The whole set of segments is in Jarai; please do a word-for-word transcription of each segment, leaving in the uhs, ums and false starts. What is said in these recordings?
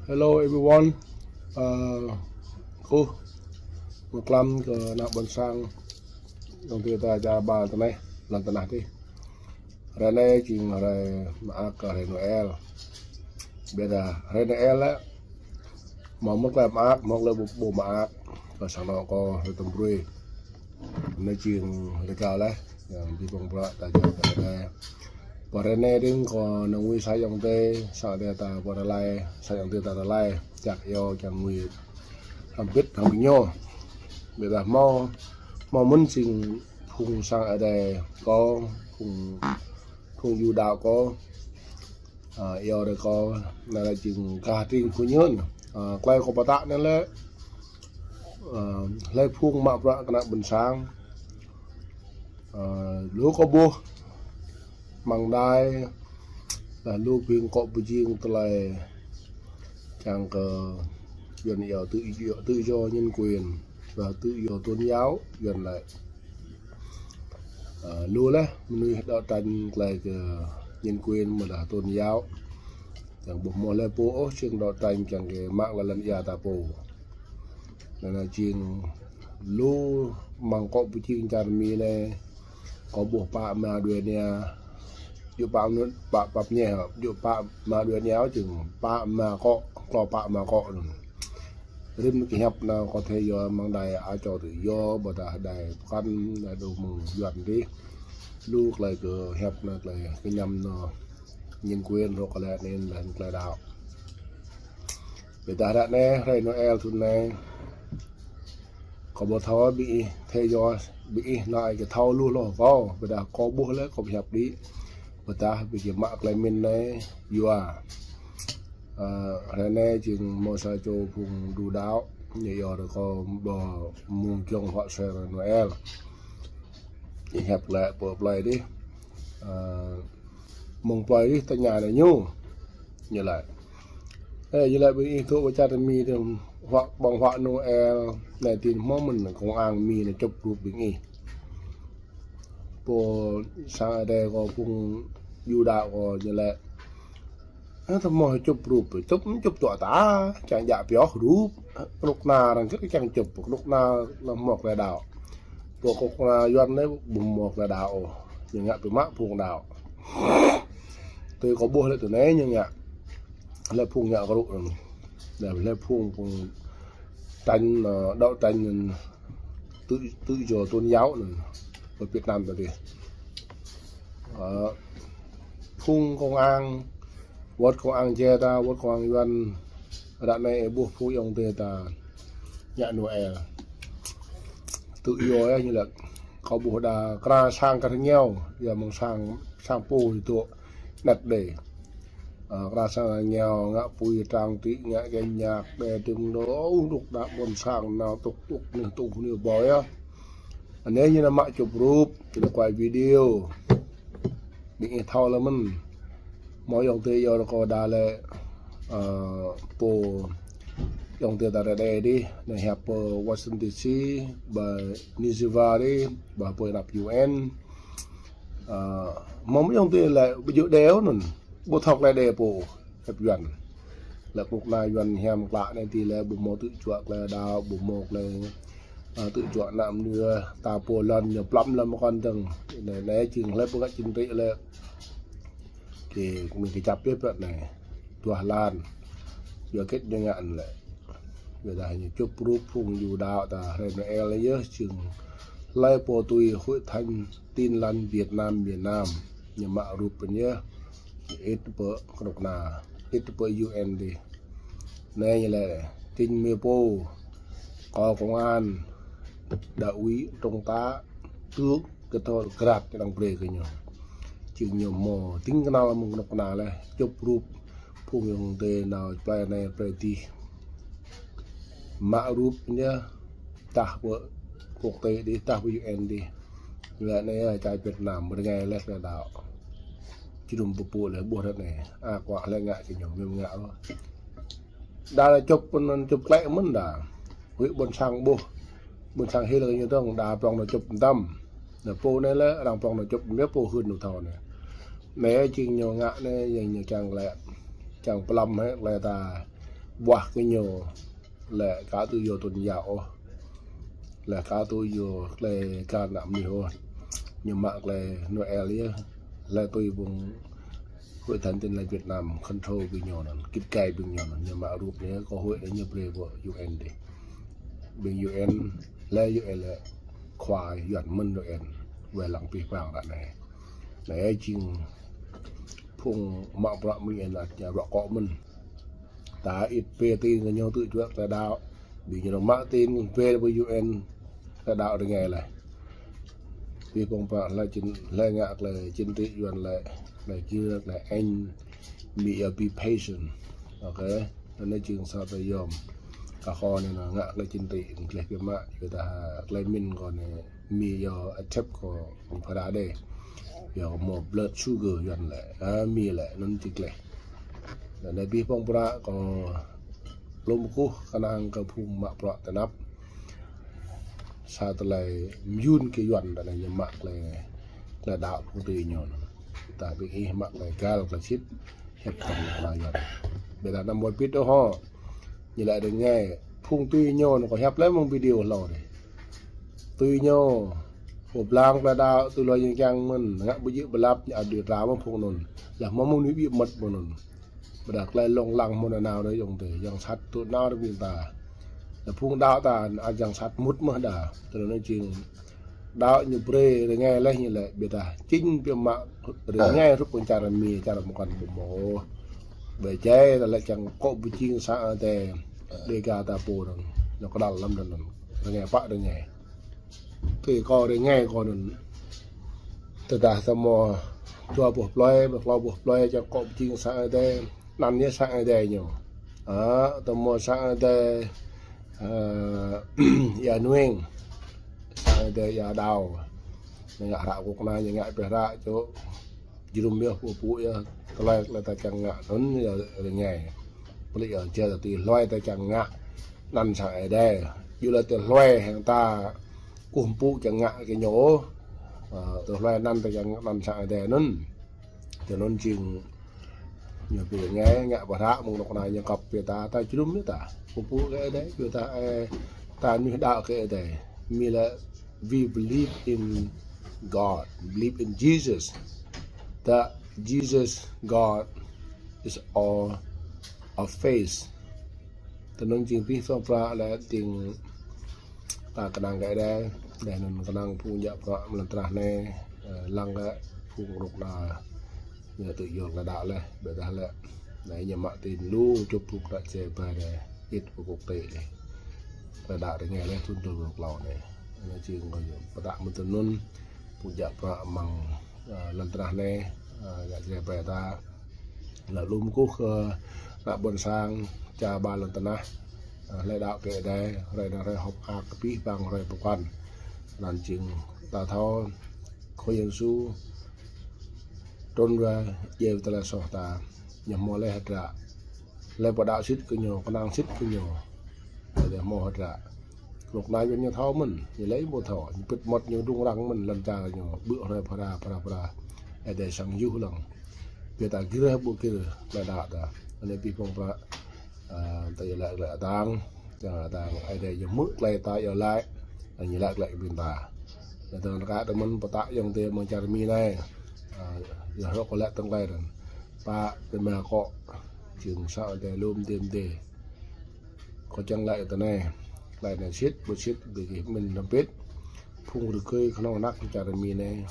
Hello everyone. Ơ, kơkuh mơklam kơ ană ƀôn sang, ayŏng adơi ta čar ƀar tơnah, lŏn tơnah adih. Hrơi anai jing hrơi mơak kơ hrơi Noel. Ƀiădah hrơi Noel lĕ, hmâo mơ̆ng tơlơi mơak, hmâo tơlơi ƀu, ƀu mơak, kơ sang anŏ kâo hrơi tơm brơi. Anai jing rơgao laih, yang ƀing ƀơ̆ng bruă ta jao kơ hrơi anai. Pơ hrơi anai dơ̆ng kâo nao ngui sa ayŏng adơi, sa ayŏng adơi ta pơ Gia Lai, sa ayŏng adơi ta Gia Lai, čăk yơh kiăng ngui hrŏm hơbĭt hăng ƀing ñu. Ƀiădah hmâo, hmâo mơ̆n jing phung sang adơi kâo, phung, phung Yuđa kâo, ơ, yua adơi kâo, anai lĕ jing gah tring phung ñu. Ơ, tơlơi kâo pơtă anai lĕ, ơ, hlơi phung mă bruă kơ ană ƀôn sang, ơ, lu kâo ƀuh amăng đài, laih lu ƀing kŏ pơjing tơlơi kiăng kơ Yuan yua tự do, tự do nhân quyền, laih tự do tôn giáo, Yuan lĕ. Ơ, lu laih mơnuih đấu tranh tơlơi kơ nhân quyền mơ̆ laih tôn giáo. Yang ƀu hmâo hlơi pô ôh, jing đấu tranh kiăng kơ mă lŏn ia ta pô. Anai jing lu amăng kŏ pơjing čar Mi anai, kâo ƀuh pă rơma dua nia, djơ̆ pă mơnuih, pă, pă pơñeh, djơ̆ pă rơma dua nia, jing pă rơma kŏ, klâo pă rơma kŏ anŭn. Rĭm kơ hiăp anŭn kơ tơlơi yua amăng đài a čô tơ yua, ƀôdah đài pơkŏn, đài đô mơ̆ng Yuan adih. Lu tơlơi kơ hiăp anŭn tơlơi kơ ñăm anŭn nhân quyền rŏk kơ lĕ anŭn laih tơlơi đaŏ. Ƀiădah ră anai, hrơi Noel thŭn anai, kâo ƀu thâo ƀing ih, tơlơi yua ƀing ih nao ai kơ thâo lu hloh kâo, ƀiădah kâo ƀuh lĕ kâo pơhiăp đĭ. Ƀiădah ƀing gih mă tơlơi mĭn anai yua. Ơ, hrơi anai jing hmâo sa čô phung đu đaŏ, ñu yua adơi kâo ƀu mơ̆ng giŏng huă sui Noel. Ñu hiăp lĕ pơ plơi adih. Ơ, mơ̆ng plơi adih tơña anai ñu. Ñu laĭ. Ơ, ñu laĭ ƀing ih dŏ pơ čar Mi dơ̆ng huă, ƀơ̆ng huă Noel, anai tin hmâo mơ̆n công an Mi anai čŭp rup ƀing ih. Pô sang adơi kâo phung Yuđa kâo ñu laĭ. Ơ, ta hmâo čŭp rup, čŭp, čŭp tŏ ta, kiăng djă pioh rup, kơnuk kơna arăng kơ kiăng čŭp, kơnuk kơna anŭn hmâo tơlơi đaŏ. Pô kơnuk kơna Yuan anai ƀu hmâo tơlơi đaŏ ôh, ñu ngă tui mă phung đaŏ. Tui kâo ƀuh lĕ tui anai ñu ngă, hlơi phung ngă kơrŭ anŭn. Laih hlơi phung, phung tranh, ơ, đấu tranh tự, tự do tôn giáo anŭn, pơ Việt Nam ta adih. Ơ, phung công an, wơ̆t công an Jakarta, wơ̆t công an Yuan, ră anai ih ƀuh phung ayŏng adơi ta ngă Noel. Tự do yơh ñu laĭ. Kâo ƀuh đa kơnuk kơna sang kơ rơngiao, yua mơ̆ng sang, sang pô ih dŏ, anet đơi. Ơ, kơnuk kơna sang rơngiao, ngă apui trang trí, ngă kơ ñak, đe dơ̆ng đô, ơ, kơnuk kơna ƀôn sang nao tŭk tŭk anih tŭng anih ƀơi yơh. Anai ñu nao mă čŭp rup, ñu nao quay video. Ƀing ih thâo laih mơ̆n. Hmâo ayŏng adơi yua adơi kâo đa lĕ, ơ, pô ayŏng adơi ta ră đe adih, anai hiăp pơ Washington D C, ƀơi Geneva adih, ƀơi pơ anăp U N. Ơ, hmâo ayŏng adơi lĕ ƀu djơ̆ đe ôh anŭn. Ƀu thâo tơlơi đe pô, hiăp Yuan. Lĕ kơnuk kơna Yuan hiam klă anai tui lĕ ƀu hmâo tơjuă tơlơi đaŏ, ƀu hmâo tơlơi, ơ, tơjuă ană mơnuih ta pô lŏn ñu plăm lăm mơkŏn dơ̆ng. Anai, anai jing hlơi pô ngă chính trị lĕ. Kơ mĭn kơjăp yơh pơ anai. Duah lan. Yua hơget ñu ngă anŭn lĕ. Ƀiădah ñu čŭp rup phung Yuđa ta hrơi Noel yơh jing hlơi pô tui Hội Thánh Tin Lành Việt Nam miền Nam. Ñu mă rup anŭn yơh. Ĭt pơ kơnuk kơna, ĭt pơ U N adih. Anai ñu laĭ, chính quyền pô, kơ công an, đại úy, trung tá, tướng, kơ thơ grad ñu đang brơi kơ ñu. Jing ñu hmâo, tĭng kơnăl mơ̆ng kơnuk kơna laih, čŭp rup, phung ayŏng adơi nao plơi anai plơi adih. Mă rup ñu, tah pơ quốc tế adih, tah pơ U N adih. Lĕ anai yơh čar Việt Nam, rơngai laih tơlơi đaŏ. Jơnum pơpŭ lĕ ƀuh ră anai. A, kơ hlơi ngă kơ ñu, mĭn ngă ôh. Đa lĕ čŭp pơnăn čŭp klĕ mơ̆n đa. Huĭ ƀôn sang ƀuh. Ƀôn sang hil kơ ñu dơ̆ng, đa prŏng nao čŭp mơtam. Nao pô anai lĕ, arăng prŏng nao čŭp, mơ̆ pô hưn nao thâo anai. Anai jing ñu ngă anai, jing ñu kiăng lĕ, kiăng plăm hĕ lĕ ta. ƀuah kơ ñu lĕ ka tŭ yua tôn giáo ôh, lĕ ka tŭ yua tơlơi kar ană mơnuih ôh. Ñu mă tơlơi Noel yơh, lĕ tui ƀing Hội Thánh Tin Lành Việt Nam control ƀing ñu anŭn, kĭt kai ƀing ñu anŭn, ñu mă rup ñu, cơ hội ñu brơi ƀơi U N dih. Ƀing U N, lĕ U N lĕ khua Yuan mơ̆n U N, wai lăng pih pang ră anai. Anai jing phung mă bruă mơ̆ng U N ăt ñu ruă kŏ mơ̆n. Ta ĭt pĕ tin kơ ñu tŭ juă tơlơi đaŏ. Ƀing ñu mă tin pĕ ƀơi U N tơlơi đaŏ rơngai laih. Pih pang bruă lĕ jing, lĕ ngă tơlơi chính trị Yuan lĕ, lĕ kiăng lĕ anh, mi, uh, be patient. Okay. Anŭn jing sa tơlơi yôm. Kơ khua anai ngă tơlơi chính trị, gleh biă mă, yua dah tơlơi min kơ anai. Mi yua attempt kơ phara đe. Yua mơ̆ blood sugar Yuan lĕ. A, mi lĕ, anŭn jing gleh. Anŭn pih pang bruă kơ lŏm kơkuh kơnang kơ phung mă bruă tơnap. Sa tơlơi mơyŭn kơ Yuan ta anai ñu mă tơlơi, tơlơi đaŏ phung tui ñu anŭn. Ta ƀing ih mă tơlơi gal tơlơi sĭt. Hiăp kơ ană Yuan. Ƀiă dah năm ƀôn pit đôč hŏ. Ñu lĕ rơngai, phung tui ñu anŭn kâo hiăp lĕ mơ̆ng video hlâo anai. Tui ñu, pô blang tơlơi đaŏ, tui lu ñu kiăng mơ̆n, ngă ƀu djơ̆ ƀlap ñu ăt dui tla mơ̆ng phung anŭn. Lĕ mơ̆ng mơnuih ƀiă mơ̆t mơ̆ng anŭn. Ƀiă dah tơlơi lông lăng mơ̆ng anŭn anai ayŏng adơi, yang sat tŭ nao rơbing ta. Lĕ phung đaŏ ta, ăt yang sat mŭt mơ̆n dah. Tơlơi anŭn jing đaŏ ñu brơi rơngai laih ñu lĕ, ƀiă dah jing biă mă rơngai rup pơčar mi, čar mơkăn ƀu mơ̆. Ƀơi jai ta lĕ kiăng kŏ ƀu jing sang Ơi Adai, Dêga ta pô anŭn, ñu kơdăl lăm anŭn, rơngai pă rơngai. Tui kâo rơngai kâo anŭn. Tơdah ta mơ̆ dua boh plơi, mơ̆ klâo boh plơi, kiăng kŏ ƀu jing sang Ơi Adai, anăn yơh sang Ơi Adai ñu. A, ta mơ̆ sang Ơi Adai, a, ia nueng, sang Ơi Adai ia đao. Ñu ngă hră kơnuk kơna, ñu ngă pĕ hră čô. Jơnum yơh, pơpŭ yơh, tơlơi, tơlơi ta kiăng ngă anŭn yơh rơngai. Pơlĭ yơh, jai ta tui hloi ta kiăng ngă anăn sang Ơi Adai. Yua lĕ tui hloi hăng ta kơkuh pơpŭ kiăng ngă kơ ñu. A, tui hloi anăn ta kiăng ngă anăn sang Ơi Adai anŭn. Tui anŭn jing ñu pơngai ngă pơhră mơ̆ng anŏ kơna ñu kăp pĕ ta, ta jơnum yơh ta. Pơpŭ kơ Ơi Adai, yua ta, ơ, ta mơnuih đaŏ kơ Ơi Adai. Mi lĕ we believe in God, believe in Jesus. That Jesus, God is all our faith. Tui anŭn jing pih pang bruă lĕ jing ta kơnang kơ Ơi Adai, lĕ anŭn kơnang phung djă bruă mơ̆ng lŏn tơnah anai, ơ, lăng kơ phung rŏk na, ñu tŭ yua tơlơi đaŏ laih, ƀiă dah lĕ. Anai ñu mă tin lu čŭp phung đaŏ čê ƀai anai, ĭt pơkŏk tê anai. Tơlơi đaŏ rơngai laih thŭn dua rơbâo klâo anai. Anai jing kơ ñu pơtă mơ̆n tui anŭn, phung djă bruă mơ̆ng, ơ, lŏn tơnah anai, ơ, djă čê ƀai ta. Lĕ lŏm kơkuh kơ ană ƀôn sang, čar ƀar lŏn tơnah, ơ, hlơi đaŏ kơ Ơi Adai, hrơi anai hrơi hơ̆k mơak kơ pih pang hrơi pơkŏn. Anŭn jing ta thâo, Khua Yang Yêsu trŭn wai, djai tơlơi soh ta, ñu hmâo laih hơdră. Hlơi pô đaŏ sĭt kơ ñu, kơnang sĭt kơ ñu, Ơi Adai hmâo hơdră. Rŏk na Yuan ñu thâo mơ̆n, ñu lĕ ƀu thâo, ñu pĭt mơ̆t ñu rŭng răng mơ̆n, lŏn čar ñu ƀu hrơi phara, phara, phara. Ơi Adai sang yuh lăng. Ƀiă ta gir ƀu gir, tơlơi đaŏ ta. Anai pih pang bruă, a, ta iâu laĭ glaĭ Adai, čang Adai, Ơi Adai ñu hmư̆ tơlơi ta iâu laĭ, ñu laĭ glaĭ ƀing ta. Anai tơlơi kơ ta mơ̆n pơtă ayŏng adơi mơ̆ng čar Mi anai. A, yua hơ̆k kơ laĭ tơlơi anŭn. Pă, tơma kŏ, jing sang Ơi Adai lŏm tơm tê. Kâo čang laĭ tui anai, tơlơi anai sĭt, ƀu sĭt, ƀing gih mĭn hrŏm hơbĭt. Phung rơgơi kơnơ̆ng hơnăk čar Mi anai,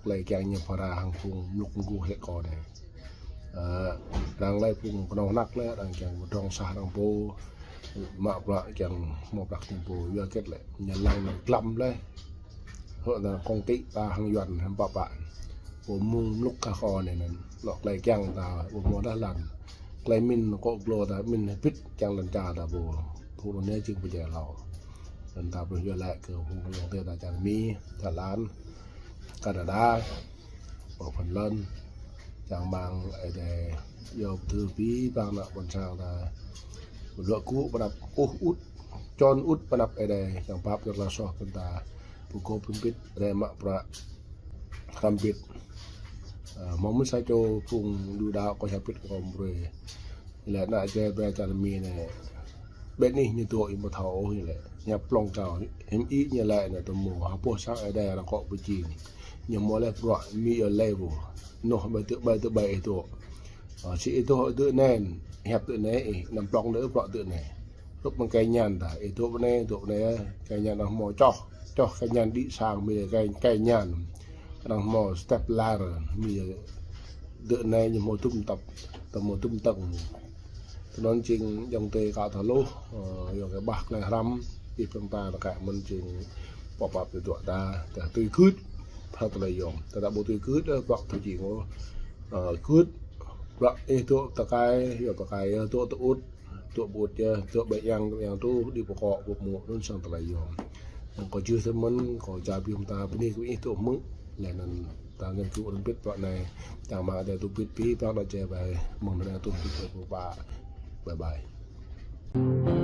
tơlơi kiăng ñu phara hăng phung mlŭk mơguh lĕ kâo anai. Ơ, arăng laĭ phung kơnơ̆ng hơnăk lĕ, arăng kiăng pơdrŏng sah arăng pô, mă bruă kiăng hmâo prăk ñu pô, yua hơget lĕ, ñu lăng anai glăm laih. Hơ̆k ta kông kĭ ta hăng Yuan hăng pă pă. Pô mơ̆ng mlŭk kơ kâo anai anŭn. Lŏ tơlơi kiăng ta, pô mơ̆ dah lăng. Tơlơi mĭn kŏ glô ta, mĭn hơbĭt kiăng lŏn čar ta pô. Phung anai jing pơjai hlâo. Anŭn ta pơyơr laĭ kơ phung ayŏng adơi ta čar Mi, Thái Lan, Canada, pơ Phần Lan. Čang rơmang Ơi Adai iâu pơtô pih pang ană ƀôn sang ta. Pơlŏ kơ pơnăp kơkuh ŭt, čon ŭt pơnăp Ơi Adai, čang pap yua tơlơi soh ƀing ta. Pơgop pơpĭt, rai mă bruă hrŏm hơbĭt. Ơ, hmâo mơ̆n sa čô phung đu đaŏ kâo hiăp hơbĭt kơ kâo brơi. Lĕ ană čê ƀe čar Mi anai. Ƀĕ anih ñu dŏ ih ƀu thâo ôh ñu lĕ. Ñu plŏng kâo, hiư̆m ih ñu lĕ anai tơmô, ha boh sang Ơi Adai arăng akŏ pơjing. Ñu hmâo lĕ bruă Mi ơ lĕ ƀu. Noh ƀai tơ ƀai tơ ƀai ih dŏ. Ơ, sĭ ih dŏ tơ anai, hiăp tơ anai, ih anăm plŏng đơ bruă tơ anai. Rup mơ̆ng kơ ñan ta, ih dŏ ƀơi anai, dŏ ƀơi anai, kơ ñan arăng hmâo čoh, čoh kơ ñan đĭ sang Mi kơ, kơ ñan. Arăng hmâo step ladder, Mi dŏ anai ñu hmâo tum tăp, tơmô tum tơng. Tơnăn jing ayŏng adơi kâo thâo hluh, ơ, yua kơ ƀah tơlơi hrăm, ih pơ̆ng ta rơkă mơ̆n jing pơpă pơtuă ta, ta tui gưt, pha tơlơi yôm. Ta ta ƀu tui gưt, ơ, bruă tui jing ôh, ơ, gưt, bruă ih dŏ tơkai, yua tơkai, yua dŏ tơ ŭt, dŏ ƀut yơh, dŏ ƀĕ yang, yang tu, đĭ pơkŏ, ƀu mơ̆, anŭn sang tơlơi yôm. Kâo jưh tơ mơ̆n, kâo čar bium ta, bơni kơ ih dŏ hmư̆, lĕ anŭn ta ngăn kơ ur bit bruă anai, ta mă đe tu bit pi, bruă anai čê ƀai, mơ̆ng anai tu bit pi, bye bye.